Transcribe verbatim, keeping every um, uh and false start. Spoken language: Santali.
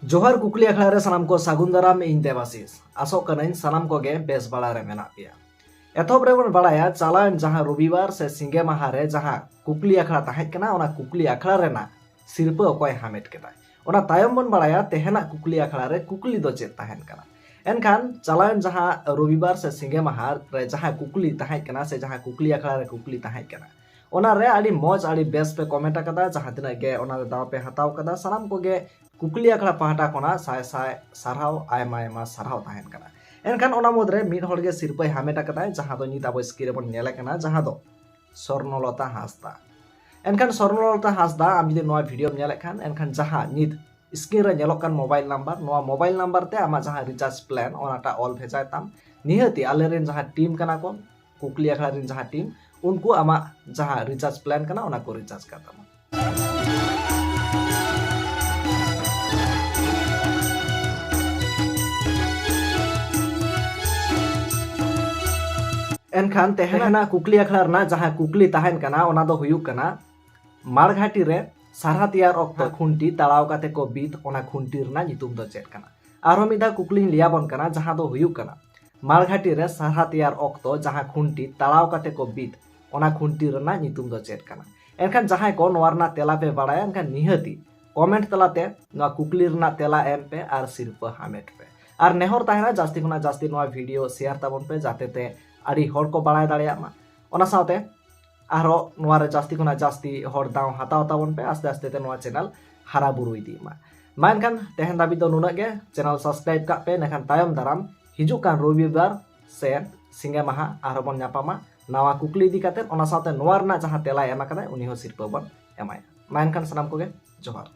ᱡᱚᱦᱟᱨ ᱠᱩᱠᱞᱤ ᱟᱠᱷᱲᱟ ᱨᱮ ᱥᱟᱱᱟᱢ ᱠᱚ ᱥᱟᱹᱜᱩᱱ ᱫᱟᱨᱟᱢ, ᱤᱧ ᱫᱮᱵᱟᱥᱤᱥ᱾ ᱟᱥᱚᱜ ᱠᱟᱹᱱᱟᱹᱧ ᱥᱟᱱᱟᱢ ᱠᱚᱜᱮ ᱵᱮᱥ ᱵᱟᱲᱟ ᱨᱮ ᱢᱮᱱᱟᱜ ᱯᱮᱭᱟ᱾ ᱮᱛᱚᱦᱚᱵ ᱨᱮᱵᱚᱱ ᱵᱟᱲᱟᱭᱟ, ᱪᱟᱞᱟᱣᱮᱱ ᱡᱟᱦᱟᱸ ᱨᱚᱵᱤᱵᱟᱨ ᱥᱮ ᱥᱤᱸᱜᱮ ᱢᱟᱦᱟ ᱨᱮ ᱡᱟᱦᱟᱸ ᱠᱩᱠᱞᱤ ᱟᱠᱷᱲᱟ ᱛᱟᱦᱮᱸ ᱠᱟᱱᱟ, ᱚᱱᱟ ᱠᱩᱠᱞᱤ ᱟᱠᱷᱲᱟ ᱨᱮᱱᱟᱜ ᱥᱤᱨᱯᱟᱹ ᱚᱠᱚᱭ ᱦᱟᱢᱮᱴ ᱠᱮᱫᱟᱭ᱾ ᱚᱱᱟ ᱛᱟᱭᱚᱢ ᱵᱚᱱ ᱵᱟᱲᱟᱭᱟ ᱛᱮᱦᱮᱧᱟᱜ ᱠᱩᱠᱞᱤ ᱟᱠᱷᱲᱟ ᱨᱮ ᱠᱩᱠᱞᱤ ᱫᱚ ᱪᱮᱫ ᱛᱟᱦᱮᱱ ᱠᱟᱱᱟ᱾ ᱮᱱᱠᱷᱟᱱ ᱪᱟᱞᱟᱣᱮᱱ ᱡᱟᱦᱟᱸ ᱨᱚᱵᱤᱵᱟᱨ ᱥᱮ ᱥᱤᱸᱜᱮ ᱢᱟᱦᱟ ᱨᱮ ᱡᱟᱦᱟᱸ ᱠᱩᱠᱞᱤ ᱛᱟᱦᱮᱸ ᱠᱟᱱᱟ ᱥᱮ ᱡᱟᱦᱟᱸ ᱠᱩᱠᱞᱤ ᱟᱠᱷᱲᱟ ᱨᱮ ᱠᱩᱠᱞᱤ ᱛᱟᱦᱮᱸ ᱠᱟᱱᱟ, ᱚᱱᱟᱨᱮ ᱟᱹᱰᱤ ᱢᱚᱡᱽ, ᱟᱹᱰᱤ ᱵᱮᱥ ᱯᱮ ᱠᱚᱢᱮᱱᱴ ᱟᱠᱟᱫᱟ᱾ ᱡᱟᱦᱟᱸ ᱛᱤᱱᱟᱹᱜ ᱜᱮ ᱚᱱᱟᱨᱮ ᱫᱟᱣ ᱯᱮ ᱦᱟᱛᱟᱣ ᱟᱠᱟᱫᱟ, ᱥᱟᱱᱟᱢ ᱠᱚᱜᱮ ᱠᱩᱠᱞᱤ ᱟᱠᱷᱲᱟ ᱯᱟᱦᱴᱟ ᱠᱷᱚᱱᱟᱜ ᱥᱟᱭ ᱥᱟᱭ ᱥᱟᱨᱦᱟᱣ, ᱟᱭᱢᱟ ᱟᱭᱢᱟ ᱥᱟᱨᱦᱟᱣ ᱛᱟᱦᱮᱱ ᱠᱟᱱᱟ᱾ ᱮᱱᱠᱷᱟᱱ ᱚᱱᱟ ᱢᱩᱫᱽᱨᱮ ᱢᱤᱫ ᱦᱚᱲ ᱜᱮ ᱥᱤᱨᱯᱟᱹᱭ ᱦᱟᱢᱮᱴ ᱟᱠᱟᱫᱟᱭ, ᱡᱟᱦᱟᱸ ᱫᱚ ᱱᱤᱛ ᱟᱵᱚ ᱥᱠᱨᱤᱱ ᱨᱮᱵᱚᱱ ᱧᱮᱞᱮ ᱠᱟᱱᱟ, ᱡᱟᱦᱟᱸ ᱫᱚ ᱥᱚᱨᱱᱚᱞᱚᱛᱟ ᱦᱟᱸᱥᱫᱟ᱾ ᱮᱱᱠᱷᱟᱱ ᱥᱚᱨᱱᱚᱞᱚᱛᱟ ᱦᱟᱸᱥᱫᱟ, ᱟᱢ ᱡᱩᱫᱤ ᱱᱚᱣᱟ ᱵᱷᱤᱰᱤᱭᱳᱢ ᱧᱮᱞᱮᱫ ᱠᱷᱟᱱ, ᱮᱱᱠᱷᱟᱱ ᱡᱟᱦᱟᱸ ᱱᱤᱛ ᱥᱠᱨᱤᱱ ᱨᱮ ᱧᱮᱞᱚᱜ ᱠᱟᱱ ᱢᱳᱵᱟᱭᱤᱞ ᱱᱟᱢᱵᱟᱨ, ᱱᱚᱣᱟ ᱢᱳᱵᱟᱭᱤᱞ ᱱᱟᱢᱵᱟᱨ ᱛᱮ ᱟᱢᱟᱜ ᱡᱟᱦᱟᱸ ᱨᱤᱪᱟᱨᱡᱽ ᱯᱞᱟᱱ, ᱚᱱᱟᱴᱟᱜ ᱚᱞ ᱵᱷᱮᱡᱟᱭ ᱛᱟᱢ᱾ ᱱᱤᱦᱟᱹᱛᱤ ᱟᱞᱮᱨᱮᱱ ᱡᱟᱦᱟᱸ ᱴᱤᱢ ᱠᱟᱱᱟ ᱠᱚ, ᱠᱩᱠᱞᱤ ᱟᱠᱷᱲᱟ ᱨᱮᱱ ᱡᱟᱦᱟᱸ ᱴᱤᱢ, ᱩᱱᱠᱩ ᱟᱢᱟᱜ ᱡᱟᱦᱟᱸ ᱨᱤᱪᱟᱨᱡᱽ ᱯᱞᱟᱱ ᱠᱟᱱᱟ, ᱚᱱᱟ ᱠᱚ ᱨᱤᱪᱟᱨᱡᱽ ᱠᱟᱜ ᱛᱟᱢᱟ᱾ ᱮᱱᱠᱷᱟᱱ ᱛᱮᱦᱮᱧᱟᱜ ᱠᱩᱠᱞᱤ ᱟᱠᱷᱲᱟ ᱨᱮᱱᱟᱜ ᱡᱟᱦᱟᱸ ᱠᱩᱠᱞᱤ ᱛᱟᱦᱮᱱ ᱠᱟᱱᱟ, ᱚᱱᱟ ᱫᱚ ᱦᱩᱭᱩᱜ ᱠᱟᱱᱟ, ᱢᱟᱲᱜᱷᱟᱴᱤ ᱨᱮ ᱥᱟᱨᱦᱟ ᱛᱮᱭᱟᱨ ᱚᱠᱛᱚ ᱠᱷᱩᱱᱴᱤ ᱛᱟᱲᱟᱣ ᱠᱟᱛᱮ ᱠᱚ ᱵᱤᱫ, ᱚᱱᱟ ᱠᱷᱩᱱᱴᱤ ᱨᱮᱱᱟᱜ ᱧᱩᱛᱩᱢ ᱫᱚ ᱪᱮᱫ ᱠᱟᱱᱟ? ᱟᱨᱦᱚᱸ ᱢᱤᱫ ᱫᱷᱟᱣ ᱠᱩᱠᱞᱤᱧ ᱞᱟᱹᱭᱟᱵᱚᱱ ᱠᱟᱱᱟ, ᱡᱟᱦᱟᱸ ᱫᱚ ᱦᱩᱭᱩᱜ ᱠᱟᱱᱟ, ᱢᱟᱲᱜᱷᱟᱴᱤ ᱨᱮ ᱥᱟᱨᱦᱟ ᱛᱮᱭᱟᱨ ᱚᱠᱛᱚ ᱡᱟᱦᱟᱸ ᱠᱷᱩᱱᱴᱤ ᱛᱟᱲᱟᱣ ᱠᱟᱛᱮ ᱠᱚ ᱵᱤᱫ, ᱚᱱᱟ ᱠᱷᱩᱱᱴᱤ ᱨᱮᱱᱟᱜ ᱧᱩᱛᱩᱢ ᱫᱚ ᱪᱮᱫ ᱠᱟᱱᱟ? ᱮᱱᱠᱷᱟᱱ ᱡᱟᱦᱟᱸᱭ ᱠᱚ ᱱᱚᱣᱟ ᱨᱮᱱᱟᱜ ᱛᱮᱞᱟ ᱯᱮ ᱵᱟᱲᱟᱭᱟ, ᱮᱱᱠᱷᱟᱱ ᱱᱤᱦᱟᱹᱛᱤ ᱠᱚᱢᱮᱱᱴ ᱛᱟᱞᱟᱛᱮ ᱱᱚᱣᱟ ᱠᱩᱠᱞᱤ ᱨᱮᱱᱟᱜ ᱛᱮᱞᱟ ᱮᱢ ᱯᱮ ᱟᱨ ᱥᱤᱨᱯᱟᱹ ᱦᱟᱢᱮᱴ ᱯᱮ᱾ ᱟᱨ ᱱᱮᱦᱚᱨ ᱛᱟᱦᱮᱱᱟ, ᱡᱟᱹᱥᱛᱤ ᱠᱷᱚᱱᱟᱜ ᱡᱟᱹᱥᱛᱤ ᱱᱚᱣᱟ ᱵᱷᱤᱰᱤᱭᱳ ᱥᱮᱭᱟᱨ ᱛᱟᱵᱚᱱ ᱯᱮ, ᱡᱟᱛᱮ ᱛᱮ ᱟᱹᱰᱤ ᱦᱚᱲ ᱠᱚ ᱵᱟᱲᱟᱭ ᱫᱟᱲᱮᱭᱟᱜ ᱢᱟ᱾ ᱚᱱᱟ ᱥᱟᱶᱛᱮ ᱟᱨᱦᱚᱸ ᱱᱚᱣᱟ ᱨᱮ ᱡᱟᱹᱥᱛᱤ ᱠᱷᱚᱱᱟᱜ ᱡᱟᱹᱥᱛᱤ ᱦᱚᱲ ᱫᱟᱣ ᱦᱟᱛᱟᱣ ᱛᱟᱵᱚᱱ ᱯᱮ, ᱟᱥᱛᱮ ᱟᱥᱛᱮ ᱛᱮ ᱱᱚᱣᱟ ᱪᱮᱱᱮᱞ ᱦᱟᱨᱟ ᱵᱩᱨᱩ ᱤᱫᱤᱜ ᱢᱟ᱾ ᱢᱟ ᱮᱱᱠᱷᱟᱱ ᱛᱮᱦᱮᱧ ᱫᱷᱟᱹᱵᱤᱡ ᱫᱚ ᱱᱩᱱᱟᱹᱜ ᱜᱮ᱾ ᱪᱮᱱᱮᱞ ᱥᱟᱵᱥᱠᱨᱟᱭᱤᱵ ᱠᱟᱜ ᱯᱮ, ᱤᱱᱟᱹᱠᱷᱟᱱ ᱛᱟᱭᱚᱢ ᱫᱟᱨᱟᱢ ᱦᱤᱡᱩᱜ ᱠᱟᱱ ᱨᱚᱵᱤᱵᱟᱨ ᱥᱮ ᱥᱤᱸᱜᱮ ᱢᱟᱦᱟ ᱟᱨᱦᱚᱸ ᱵᱚᱱ ᱧᱟᱯᱟᱢᱟ ᱱᱟᱣᱟ ᱠᱩᱠᱞᱤ ᱤᱫᱤ ᱠᱟᱛᱮᱫ᱾ ᱚᱱᱟ ᱥᱟᱶᱛᱮ ᱱᱚᱣᱟ ᱨᱮᱱᱟᱜ ᱡᱟᱦᱟᱸ ᱛᱮᱞᱟᱭ ᱮᱢ ᱟᱠᱟᱫᱟᱭ, ᱩᱱᱤ ᱦᱚᱸ ᱥᱤᱨᱯᱟᱹ ᱵᱚᱱ ᱮᱢᱟᱭᱟ᱾ ᱢᱟ ᱮᱱᱠᱷᱟᱱ ᱥᱟᱱᱟᱢ ᱠᱚᱜᱮ ᱡᱚᱦᱟᱨ᱾